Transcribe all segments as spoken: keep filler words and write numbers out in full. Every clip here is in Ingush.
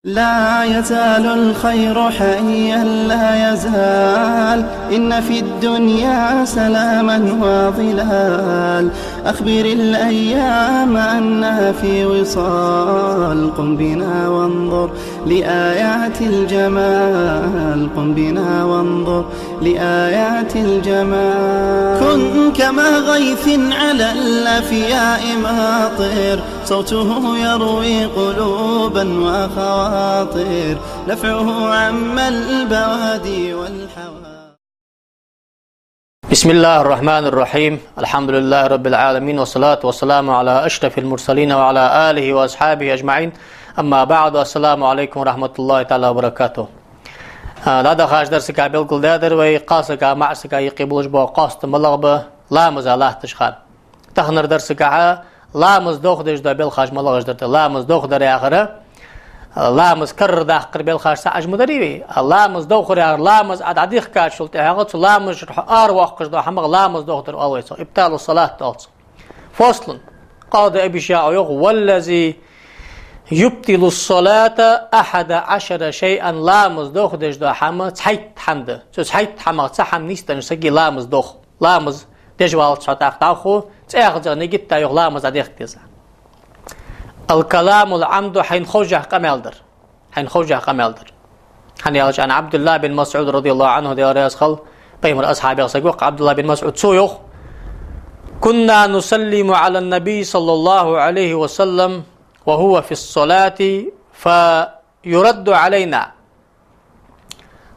لا يزال الخير حيا لا يزال، إن في الدنيا سلاما وظلال. أخبر الأيام أنها في وصال، قم بنا وانظر لآيات الجمال، قم بنا وانظر لآيات الجمال. كن كما غيث على الأفياء ماطر، صوته يروي قلوبا وخواطر، نفعه عم البوادي والحواضر. بسم الله الرحمن الرحيم. الحمد لله رب العالمين، والصلاة والسلام على أشرف المرسلين وعلى آله وأصحابه أجمعين. أما بعد، السلام عليكم ورحمة الله تعالى وبركاته. А, дӀадахача дарсага белгалдаьдар вай, кхалсага, маӀасага юкъе болаш бола къоастам малагӀа ба ламаза латтача хана. Таханара дарсагахьа ламаз дохадеш дола белхаш малагӀаш да. Ламаз дохадар яхар, ламаз карара даккхара белхаш цхьа хӀама дарий вай. А ламаз дохар яхар, ламаз Ӏа дӀадихкачул тӀехьагӀа цу ламаза чура хьо аравоаккхаш дола хӀамах ламаз дохадар оал вай цох. إبطال الصلاة оал цох. فصل. Къади Аби ШаӀба йоах: والذي يبطل الصلاة أحد عشر شيئا. Ламаз дохадеш дола хӀама цхьайтта хӀама да. Цу цхьайтта хӀамах цхьа хӀама нийсденнача сага ламаз доах. Ламаз деш валац хьо тӀаккха дӀахо, цӀаьхха зӀа нигат а йоах, ламаз дӀадехка деза. الكلام العمد, хьайна ховшшехь къамаьл дар. Хьайна ховшшехь къамаьл дар. ХӀана аьлча, عن عبد الله بن مسعود رضي الله عنه, Даьла раьза хилва, пайхамара асхьабех саг ва-кх Ӏабдуллахь бин МасӀуд, цо йоах: كنا نسلم على النبي صلى الله عليه وسلم وهو في الصلاة فيرد علينا.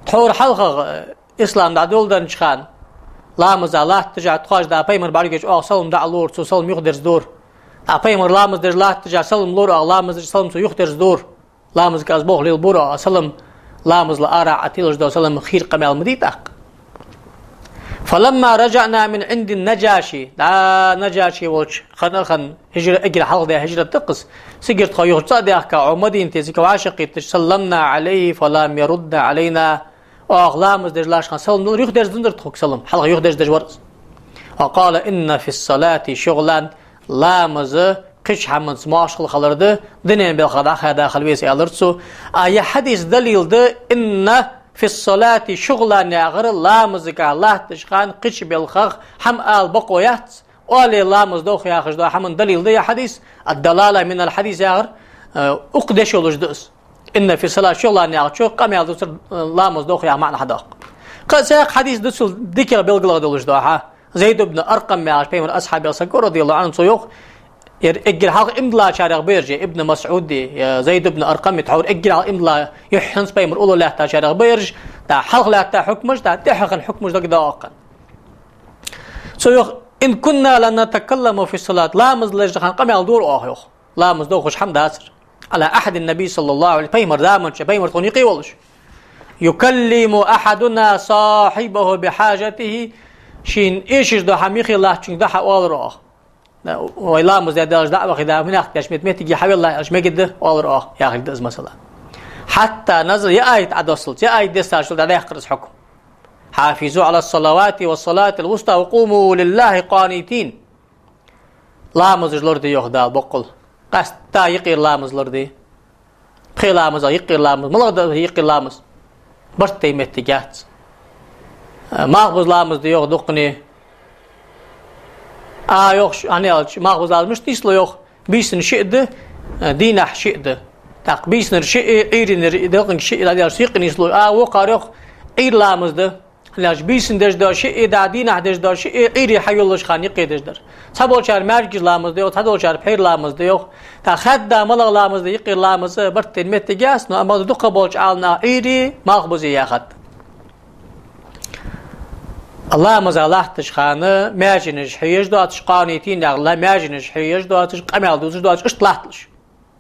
Тхьовра хьалхагӀа, э, ислам дӀадоладеннача хана, ламаза латташ а тхоаш да пайхамар бӀаргагуш, оаха салам дӀалора, цо салам юхадерзадора. А пайхамар ламаз деш латташ а салам лора, оаха ламаз деш салам цо юхадерзадора. Ламазага аз болх лелабора, а салам, ламазал ара Ӏа телаш дола салам хийра къамаьл ма дий тӀаккха. فلما رجعنا من عند النجاشي, дӀа Наджаши волча хана, хана хӀижра, эггара хьалха даь хӀижрат да-кх из, цигара тхо юха цӀа а даьхка, Ӏо Мадинате цига вӀашагӀкхийттача, سلمنا عليه فلم يرد علينا. Оаха ламаз деш латтача хана салам дилар, юхадерзаденнадир тхога салам, хьалха юхадерзадеш вар из. وقال: إن في الصلاة شغلا. Ламаз кхыча хӀаманца моаршал хилар да, дунен балха дӀахаьда хила веза, аьлар цо. А ер хьадис далил да, إن في الصلاة شغلا яхар, ламазага латтача хана кхыча балхах хӀама ала бокъо яц, оале ламаз дох яхаш дола хӀаман далил да ер хьадис. الدلالة من الحديث яхар, э, укх дешо луш да из. إن في الصلاة شغلا яхачо къамаьл дувцар, э, ламаз дох яха маӀан хьадоаккх. Кхы а цхьаькха хьадис да цул дикагӀа белгалдоалаш дола хьа. Зайд ибн Аркъам яхаш пайхамара асхьабех саг ва, رضي الله عنه, цо йоах, ер эггара хьалха иман диллачарех ба ераш, Ибн МасӀуди, е Зайд ибн Аркъами, тхьовра эггара хьалха иман дилла, юххьанца пайхамар уллув лаьттачарех ба ераш, тӀаккха хьалха лаьтта хьукмаш, тӀаккха тӀехьа хинна хьукмаш дагадоагӀа-кх. Цо йоах: إن كنا لنتكلم في الصلاة. Ламаз деш дола хана къамаьл дора оаха, йоах. Ламаз дохаш хӀама дацар. على عهد النبي صلى الله عليه وسلم, пайхамара заман чу, пайхамар тхона юкъе волаш. يكلم أحدنا صاحبه بحاجته, шийна эшаш дола хӀама юхе латтачунга дӀахьа оалар оаха. Вай ламаз даь далаш дӀа а вахе, да, минахк деш мет-, меттиге хьавелла аьлча мегаргда, оалар оаха, яхилга да из масала. حتى نزل, ер аят Ӏодоссалца, ер аят дессачул дӀадаьккхар из хьукм. حافظوا على الصلوات والصلاة الوسطى وقوموا لله قانتين. Ламазаш лораде, йоах Дала, боккъал. Къаьстта юкъера ламаз лораде. Пхе ламазах юкъера ламаз, малагӀа да юкъера ламаз? Барт тайна моттиг яц. Малхбуза ламаз да, йоах, дукхане. А, йоах, ш-, хӀана аьлча, малхбуза ламаз мишта нийслу, йоах, бийсанна шиъ да, дийнахьа шиъ да. ТӀаккха бийсаннара шиъ, Ӏуйрийна делкъа шиъ, дӀаделча юкъе нийслу. А, вокхар, йоах, Ӏуйра ламаз да. ХӀана аьлча бийсанна деш дола шиъ, да, дийнахьа деш дола шиъ, Ӏуйре хьайолалуча хана юкъе деш дар. Цхьаболчар маьждига ламаз да, йоах, цхьадолчар пхьера ламаз да, йоах. ТӀаккха хадда малагӀа ламаз да юкъера ламаз, барт тайна моттиг яц, но амма дукхагӀболча Ӏаламнаха Ӏуйре, малхбузе яхад. Ламаза латтача хана маьженаш хьееш доацаш, къанитин яхар, ла-, маьженаш хьееш доацаш, къамаьл дувцаш доацаш, иштта латталаш.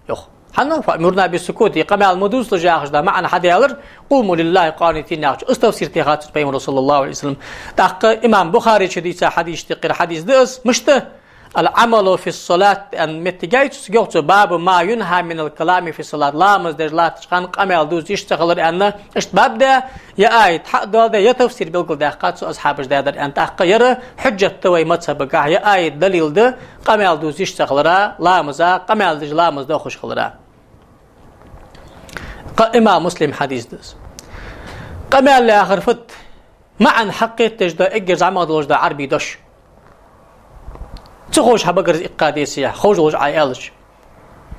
Йоах. ХӀана? فأمرنا بالسكوت, къамаьл ма дувцалаш яхаш да маӀан хьадаьлар, قوموا لله قانتين яхачо. Из тафсир техад цун пайхамара, صلى الله عليه وسلم. ТӀаккха имам Бухаре чу дийца хьадисашта юкъера хьадис да из, мишта? العمل في الصلاة аьнна моттиг яй цу, цига йоах цо: باب ما ينهى من الكلام في الصلاة. Ламаз деш латтача хана къамаьл дувца йиш ца хилар аьнна, иштта баб да, ер аят хьа а доаладаь, ер тафсир белгалдаьккхад цу асхьабаша даьдар аьнна. ТӀаккха ер хьужжат да вай мазхабагахьа, ер аят далил да къамаьл дувца йиш ца хилара, ламаза, къамаьл деш ламаз дохаш хилара. Кхы имам Муслима хьадис да из. Къамаьл яхар фуд? МаӀан хьакхеташ да эггара зӀамагӀа долаш да Ӏарбий дош. Ца ховш хьа багара из иккха дезий, ховш долаш Ӏа аьлча.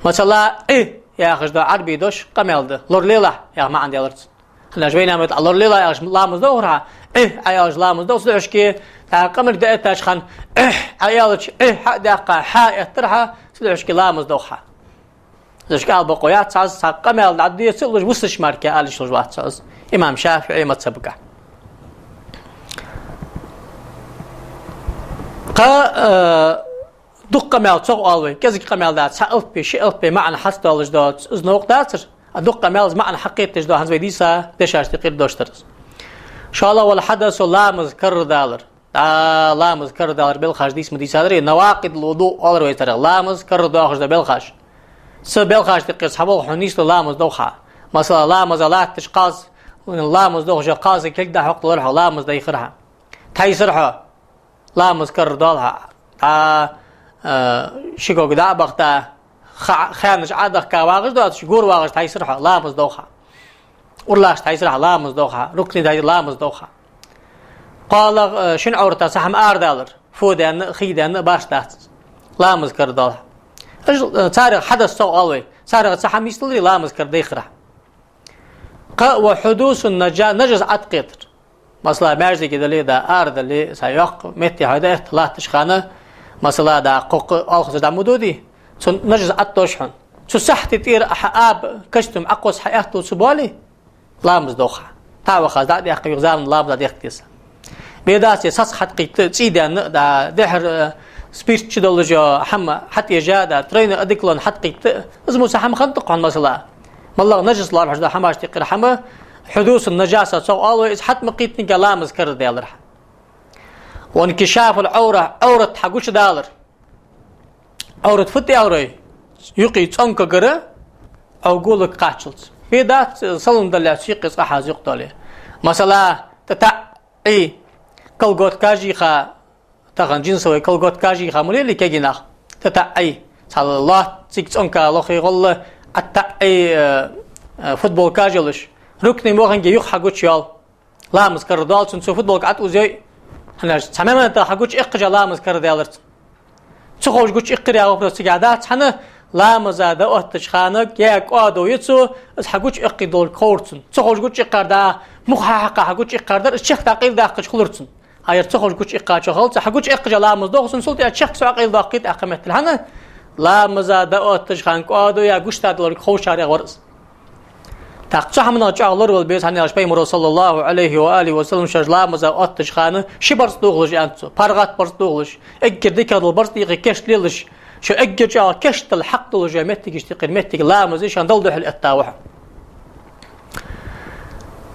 Масала, «Ӏи» яхаш да Ӏарбий дош къамаьл да. Лоралелахь яха маӀан даларца. ХӀана аьлча вайна метта «Ӏа лоралелахь» аьлча ламаз дохар хьа, «Ӏи» Ӏа аьлча ламаз дох, цудухьа тӀаккха къамарг дӀаэттача хана «Ӏи» Ӏа аьлча, «Ӏи» хьа а даьккха, «хьа» эттар хьа, цудухьа ламаз дох хьа. Из кӀал бокъо яц, цхьа, цхьа къамаьл дӀадеца а луш, вусаш мара ала йиш йолаш вац из имам ШафиӀий мазхабагахь. Кхы, э, дукха къамаьл цох оал вай, кӀезига къамаьл да, цхьа алапи, ши алапи маӀан хьаставалаш да, из новкъа дацар, а дукха къамаьл из маӀан хьакхеташ да, хӀанз вай дийца дешаш тӀехьа дош дар из. ШоллагӀа, вал хьадасу, ламаз карара далар. ДӀа ламаз карара далар белхаш дийца ма дийцадар, навакъидул вуду оалар вай царех, ламаз карара доахаш да белхаш. Цу белхаш тӀехьа цхьа болх хьона нийслу, ламаз дох хьа. Масала, ламаза латташ кхалсаг, ламаз дохаш кхалсаг кулг дӀахьокхадалар хьа, ламаз дайхар хьа. Тхьайсар хьо, ламаз карара доал хьа. ДӀа, э, ши ког дӀа а бахийта, ха-, хаьнаш Ӏодехка вагӀаш доацаш, гора вагӀаш тхьайсар хьо, ламаз дох хьа. Уралаш тхьайсар хьа, ламаз дох хьа. Рукни тхьайсар, ламаз дох хьа. КхоалагӀа, э, шин Ӏоврата цхьа хӀама арадалар, фу даьнна а, хий даьнна а, башха дац из. Ламаз карара доал хьа. Уж, э, царех хьадас цох оал вай. Царех цхьа хӀама нийслуш даларе, ламаз карара дайхар хьа. Кхы ва хьудусун наджа-, нажас Ӏокхетар. Масала, маьждиге дале а, да, ара дале а, цхьа йоккха метте хьо дӀаэтта латташ хана, масала, да, кхоккха оалхазар дӀа ма додий, цу нажас Ӏодош хьона. Цу сахьте тӀера хьа аба костюм Ӏокхосса хьа аьттув ца боале, ламаз дох хьа. Тхьа ваха из дӀа а даьккха, юха заман ламаз дӀадехка деза. Бедасе сацхьа хьатӀакхийтта, цӀий даьнна а, да, дехьара, э, спирт чудоллаш йола хӀама хьатӀаежа а, да, тройной одеколон хьатӀакхийтта, из мо цхьа хӀама хиннад-кх хьона, масала. МаллагӀа нажас лоархӀаш да хӀамаш тӀехьа хӀама, хьудусун наджаса цох оал вай, из хьатӀа ма кхийтинге ламаз карара даьлар хьа. Ва инкишафул Ӏовра, Ӏоврат хьагучадалар. Ӏоврат фуд аьлча, юкъе цӀонкагара Ӏовгулг кхаччалца. Бедац, салам даллалца юкъе цкъа хьа из юкъе доале. Масала, татаӀӀий, колготкаш йийха, тахан джинсовый колготкаш йийха ма лелий кегий нах. ТатаӀӀий, цхьа лоаца цига цӀонка лохе гӀолла, аттаӀӀий, э, э, футболкаш йолаш. Рукни моханге юха хьагучайоал. Ламаз карара доал цун, цо футболка ӀотӀаузъяй. ХӀана аьлча цхьа моментах хьагучаэккхача ламаз карара даьлар цун. Ца ховш гучаиккхар яха вопрос цигахь дац, хӀана, ламаза дӀаоттача хана я кӀоадо я цо, из хьагучаэккхийта долга ховр цунна. Ца ховш гучаиккхар да, муха хьакха хьагучаиккхар дар, из чехка дӀакъайладаккхача хулар цунна. А ер ца ховш гучаиккхача хилча, хьагучаэккхача ламаз дох цун, цул тӀехьа чехка цо Ӏокъайладоаккхийта тӀаккха меттел. ХӀана, ламаза дӀаоттача хана кӀоадо я гучадарг ховшарех вар из. ТӀаккха цу хӀаманах чӀоагӀа лоравала беза, хӀана аьлча Пайхамаро, саллаллахӀу Ӏалайхи ва алихӀи ва саллам, шоаш ламаза оттача хана ши барзкъа дохалуш аьннад цо, паргӀата барзкъа дохалуш, эггара дикагӀа дола барзкъа дийкъе кийчдалаш, шо эггара чӀоагӀа кийчдала хьакъ долаш йола моттигашта юкъера моттиг ламаз я, шоана Далла духьала этта ва хьо.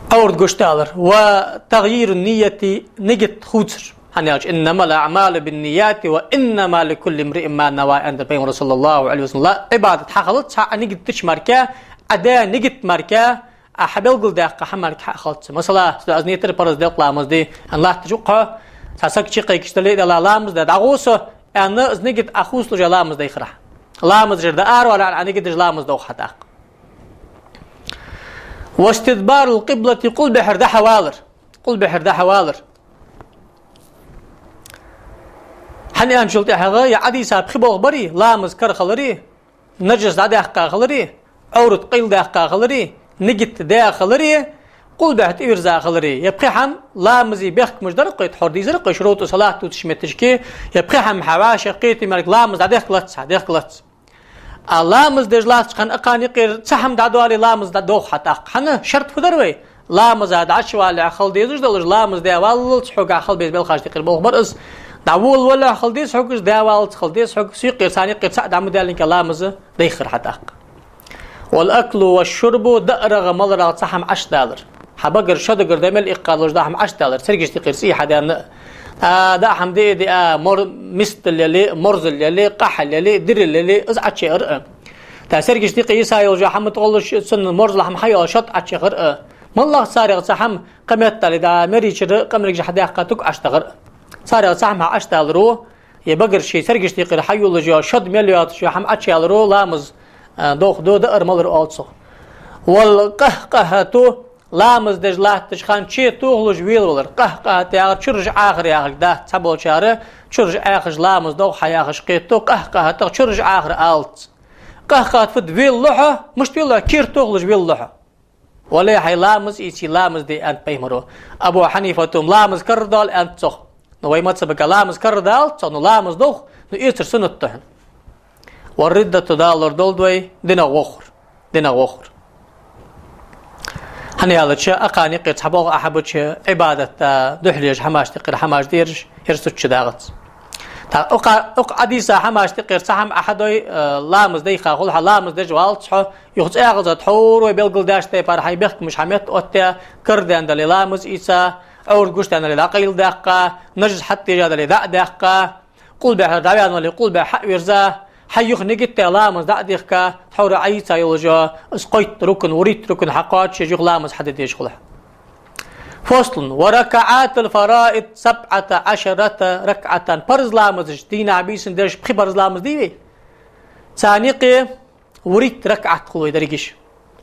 Ӏоврат гучадалар. Ва тагӀйирун ниййяти, нигат хувцар. ХӀана аьлча, «Иннамал аӀмалу биннийяти ва иннама ликулли имриин ма нава», аьннад Пайхамаро, саллаллахӀу Ӏалайхи ва саллам. Ла, Ӏибадат хьахилац хьа Ӏа нигат дича мара, Ӏа даь нигат мара, Ӏа хьабелгалдаьккха хӀама мара хьа а хилац. Масала, аз нийтар парз делкъа ламаз де, аьнна латташ ва-кх хьо, цхьа саг чукхайкаш дале а, дала ламаз де, дӀагӀо со, аьнна, из нигат Ӏа хувцалуш я ламаз дайхар хьа. Ламазара дӀааравале а, Ӏа нигат деш ламаз дох хьа тӀаккха. Вастидбарул къиблати, къулбехьара дӀа-хьа валар. Къулбехьара дӀа-хьа валар. ХӀана аьнначул тӀехьагӀа, е Ӏодийца пхи болх барий, ламаз кара хиларий, нажас дӀадаьккха хиларий, Ӏоврат къайладаьккха хиларий, нигат даь хиларий, къулбехьа тӀавийрза хиларий. Е пхи хӀама ламаза бехкамаш дар-кх, тхьовра дийцар-кх, шурутӀу салат дувцача метташка, е пхи хӀама хьа вӀашагӀкхетий мара ламаз дӀадехкалац хьа, дехкалац. А ламаз деш латтача хана укханна юкъера цхьа хӀама дӀадоале, ламаз дӀадох хьа тӀаккха. ХӀана, шарт фу дар вай? Ламаза дӀачувалалехь хила дезаш долаш, ламаз даь валлалца хьогахь хила беза белхаш тӀехьа болх бар из. ДӀаволавалалехь хила деза хьога из, даь валлалца хила деза хьога из, юкъера царна юкъера цхьа а дӀа ма даьллинге ламаз дайхар хьа тӀаккха. Вал аклу ва шурбу, даарагӀа, маларагӀа цхьа хӀама Ӏочудалар. Хьа багара шодагара да мел иккхадалуш да хӀама Ӏочудалар, цергашта юкъера цӀий хьадаьнна а. А, даа хӀама диа а диа, мор-, мистал яле, морзал яле, къахьал яле, дирал яле, из Ӏочуяар а. ТӀаккха цергашта юкъе йиса йолаш йола хӀама тӀагӀоллаш, цунна морзал хӀама хьайоалаш шод Ӏочуяхар а. МаллагӀа царех цхьа хӀама кхаметтел а, да, мерийчара къамаргаш хьадаьккха туг Ӏочудахар а. Царех цхьа хӀама Ӏочудаларо, е багара ший цергашта юкъера хьайолаш йола шод мел йоацаш йола хӀама Ӏочуяларо ламаз, а, дохаду, даар-малар оал цох. والقهقهة, ламаз деш латтача хана чу тохалуш велавалар. КъахкъахӀат яхар чураш Ӏахар яхилга дац, цхьаболчар чураш Ӏаьхаш ламаз дох хьа яхаш кхетаду, къахкъахӀатах чураш Ӏахар алац. КъахкъахӀат фуд? Велалу хьо, мишта велалу хьо? Кер тохалуш велалу хьо. Вале, хьай ламаз ийце, ламаз де, аьннад пайхамаро. Абу Хьанифата-м ламаз карардоал аьннад цох. Ну, вай мазхӀабага ламаз карардоал цох, ну, ламаз дох, ну, эцар суннат да хьона. والردة, далар долда вай, динах вохар. Динах вохар. ХӀана аьлча, акхарна юкъера цхьа болх Ӏа хьабича, Ӏибадата духьале еш хӀамашта юкъера хӀамаш дераш, ер цу чу дагӀац. ТӀаккха укх, укх хьадиса хӀамашта юкъера цхьа хӀама Ӏа хьадой, э, ламаз дайха хул хьа, ламаз деш валац хьо, юха цӀагӀаза тхьовра вай белгалдаьча тайпара хьай бехкамаш хьаметтаоттаяь, кара даьнна дале ламаз ийца, Ӏовра гуш даьнна дале дӀакъайладаьккха, нажас хьатӀатежа дале дӀа а даьккха, къулбехьа дӀаваьнна вале, къулбехьа хьа а вирза, хьай юха нигат даь ламаз дӀа а дихка, тхьовра Ӏа йийца йолаш йола из кхойтта рукн, вуритта рукн хьакхоачаш, юха ламаз хьаде дезаш хул хьа. فصل: وركعات الفرائض سبعة عشرة ركعة. Парз ламазаш, дийнахьа, бийсанна деш пхи парз ламаз дий вай? Царна юкъе вуритта ракаӀат хул вай дерригаш.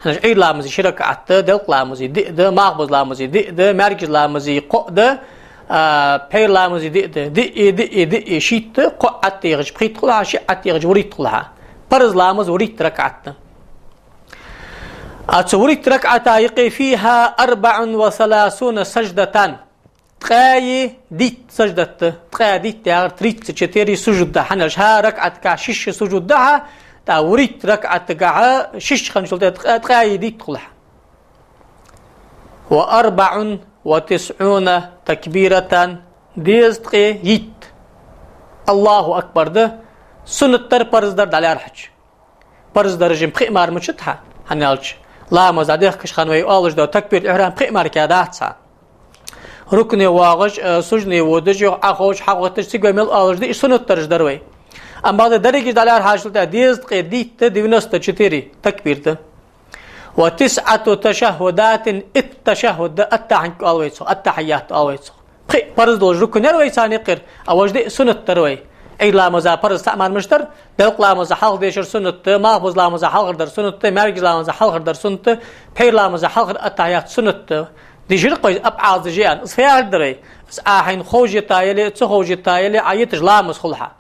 ХӀанз Ӏуйра ламазий ши ракаӀат да, делкъа ламазий диъ да, малхбуза ламазий диъ да, маьркӀажа ламазий кхоъ да, а, пхьера ламазий диъ да. Диъ, диъ, диъ, шийтта, кхоъ Ӏаттехача пхийтта хул хьа, шиъ Ӏаттехача вуритта хул хьа. Парз ламаз вуритта ракаӀат да. А цу вуритта ракаӀата юкъе: فيها أربع وثلاثون سجدة. Ткъаь дийтта саждат да, ткъаь дийтта яхар тридцать четыре сужуд да, хӀана аьлча хӀара ракаӀатагахь шишша сужуд да хьа, тӀаккха вуритта ракаӀатагахь шишша хинначул тӀехьа ткъаь, ткъаь дийтта хул хьа. وأربع وتسعون تكبيرة, дезткъеи итт Аллаху акбар да, суннат дар, парз дар дӀалаьрхӀача. Парз дараш-м пхиъ мара мичад хьа, хӀана аьлча ламаз дӀадехкача хана вай оалаш дола такбират-ихьрам пхиъ мара кхы дац хьа. Рукне воагӀаш, э, сужуде водаш, юха Ӏоховш, хьалгӀатташ, цига вай мел оалаш да, уж суннат дараш дар вай. Амма бакъда дерригаш дӀалаьрхӀачул тӀехьа дезткъеи дийтта, девяносто четыре такбир да. وتسع تشهدات, итт ташаххӀуд да, аттахьанг оал вай цох, аттахьият оал вай цох. Пхиъ парз долаш рукн яр вай царна юкъера, а вож диъ суннат дар вай. Ӏуйра ламаза парз цхьа мара мичад дар, делкъа ламаза хьалха дешар суннат да, малхбуза ламаза хьалхара дар суннат да, маьркӀажа ламаза хьалхара дар суннат да, пхьера ламаза хьалхара аттахьият суннат да. Дийшар-кх вай из, ап Ӏаза жиан. Из фу яхилга дар вай? Из Ӏа хьайна ховш йита яле, ца ховш йита яле, Ӏа йиташ ламаз хул хьа.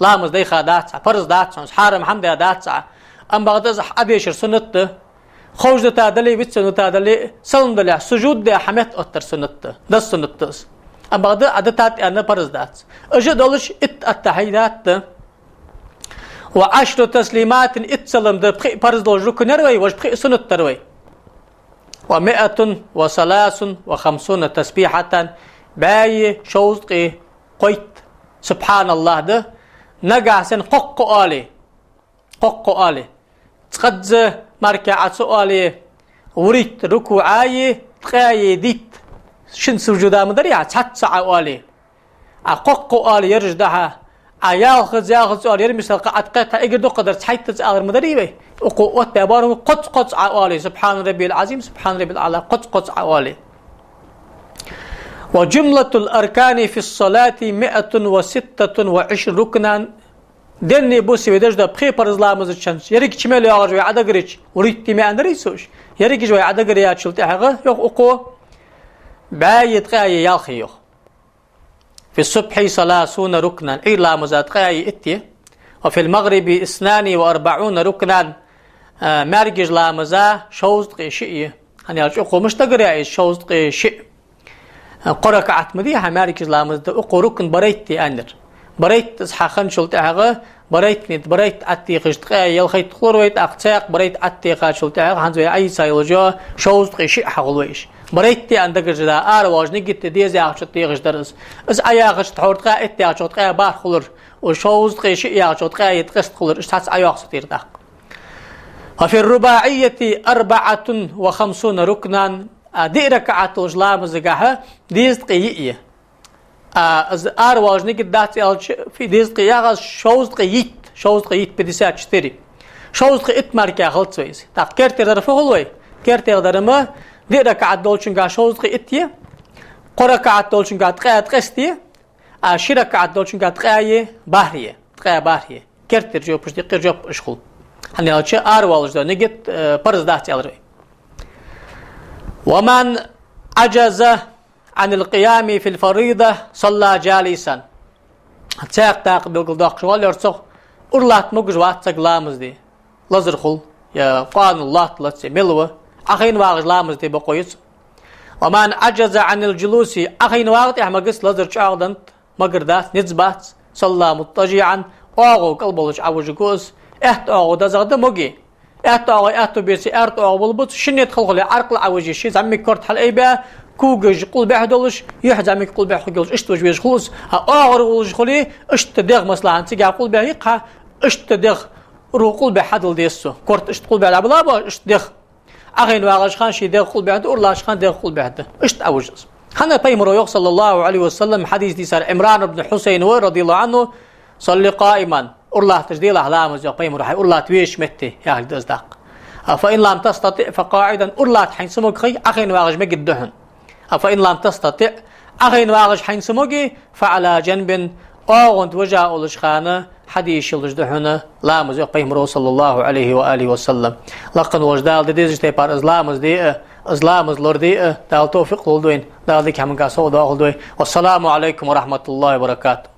Ламаз дайха дац Ӏа, парз дац хьона, хьарам хӀама даь дац Ӏа. Амма бакъда из Ӏа дешар суннат да. Ховш дита дале, вицвенна дита дале, салам далехь сужуд даь хьаметтаоттар суннат да. Дас суннат да из. Амма бакъда Ӏа дитад аьнна парз дац. Уж а долаш итт аттахьият да. وعشر تسليمات, итт салам да, пхиъ парз долаш рукн яр вай, вож пхиъ суннат дар вай. ومائة وثلاث وخمسون تسبيحة, бӀаьи шовзткъеи кхойтта субхьаналлахӀ да, нагахь санна кхоккха оале, кхоккха оале, цкъаза мара Ӏа ца оале, вуритта рукуӀаи ткъаь дийтта, шин сужуда ма дарий хьа, цхьацца Ӏа оале. Ӏа кхоккха оале ераш да хьа, Ӏа ялхаза, ялхаза оале ер, мисал, кхы Ӏа ткъаь эггара дукха дар цхьайттаза алар ма дарий вай. Укхо оттадаь барам кхозза-кхозза Ӏа оале, سبحان ربي العظيم، سبحان ربي الأعلى, кхозза-кхозза Ӏа оале. وجملة الأركان في الصلاة مائة وستة وعشرون ركنا. Деннеи бусеи вай деш да пхи парз ламаза чу, ерригача мел йоагӀаш вай Ӏадагарийча, вуритта маӀан дарий цо уж? Ерригаш вай Ӏадагарийчул тӀехьагӀа, йоах укхо, бӀаьи ткъаь ялх я, йоах. في الصبح ثلاثون ركنا, Ӏуйра ламаза ткъаь итт я, وفي المغرب اثنان وأربعون ركنا, а, маьркӀажа ламаза шовзткъеи шиъ я. ХӀана аьлча укхо мишта дагаръяь из шовзткъеи шиъ? А, кхо ракаӀат ма дий хьа маьркӀажа ламаза да, укхо рукн барайтта я аьннар. Барайтта из хьахинначул тӀехьагӀа, барайттанна барайтта Ӏаттехаш ткъаь ялхайтта хулар вай, тӀаккха цхьаькха барайтта Ӏаттехачул тӀехьагӀа хӀанз вай Ӏайса йолча шовзткъеи шиъ хьахул вай уж. Барайтта я аьнна дагар жа да, ара воалаш нигат де деза яхача техаш дар из. Из Ӏа яхача тхьовра ткъаь итт яхачох ткъаь бархӀ хулар, уж шовзткъеи шиъ яхачох ткъаь ткъеста хулар, уж цхьацца Ӏайоах цу тӀера тӀаккха. وفي الرباعية أربعة وخمسون ركنا, а, диъ ракаӀат долча ламазагахьа дезткъеи йиъ я. А, из ара воалаш нигат дац аьлча, фи-, дезткъеи йиъ яхаш, шовзткъеи итт, шовзткъеи итт, пятьдесят четыре. Шовзткъеи итт мара кхы хилац вай из. ТӀаккха керттера дар фу хул вай? Керттера дар-м диъ ракаӀат долчунгахьа шовзткъеи итт я, кхо ракаӀат долчунгахьа ткъаь ткъеста я, а ши ракаӀат долчунгахьа ткъаь бархӀ я, ткъаь бархӀ я. Керттера жопаш, диккхира жоп уж хул. ХӀана аьлча ара воалаш дола нигат, э, парз дац аьлар вай. ومن عجز عن القيام في الفريضة صلى جالسا. Цхьаькха дакъа белгалдоаккхаш вола ер цох, ура латта могаш вац саг ламаз де. Лазар хул, е къоанал латталац, е мел ва, Ӏохайна вагӀаш ламаз де бокъо яц. ومن عجز عن الجلوس, Ӏохайна вагӀа тӀехьа магац, лазар чӀоагӀденнад, магар дац, низ бац, صلى مضطجعا, оагӀув кӀал болаш Ӏовижаргва из, аьтта оагӀув дезагӀа да моги. Аьтта оагӀув аьттув беце, аьрда оагӀув болабац, шиннет хала хуле, Ӏаркъал Ӏовижа йиш я, зӀамига корта хьалъайбаь, когаш къулбехьа долаш, юхь зӀамига къулбехьа хургйолаш, иштта вижа везаш хул из. ХӀа, оагӀоргволаш хуле, иштта дегӀ, масала, хӀанз цига къулбехьа я-кх, иштта дегӀ ро къулбехьа хьадала деза цо. Корта иштта къулбехьа дӀабилла ба, иштта дегӀ. Ӏохайна вагӀача хана ший дегӀ къулбехьа да, ура латтача хана дегӀ къулбехьа да. Иштта Ӏовижа из. ХӀана пайхамаро йоах, صلى الله عليه وسلم, хьадис дийцар Ӏимран ибн Хьусайн ва, رضي الله عنه: صل قائما, ура латташ делахь ламаз, йоах пайхамаро, хьай ура латта везача метте, яхилга да из даккха. А, فإن لم تستطع فقاعدا, ура латта хьайна ца мог хой, Ӏохайна вагӀаш мегаргда хьона. А, فإن لم تستطع, Ӏохайна вагӀаш хьайна ца моге, فعلى جنب, оагӀув тӀа вижа волча хана хьадийша йолаш да хьона ламаз, йоах пайхамаро, صلى الله عليه وآله وسلم. Лакха волча Дала де дезача тайпара из ламаз де а, из ламаз лораде а Дала товфикъ лолда вайна, Дала дика хӀамангахьа совдоахалда вай. والسلام عليكم ورحمة الله وبركاته.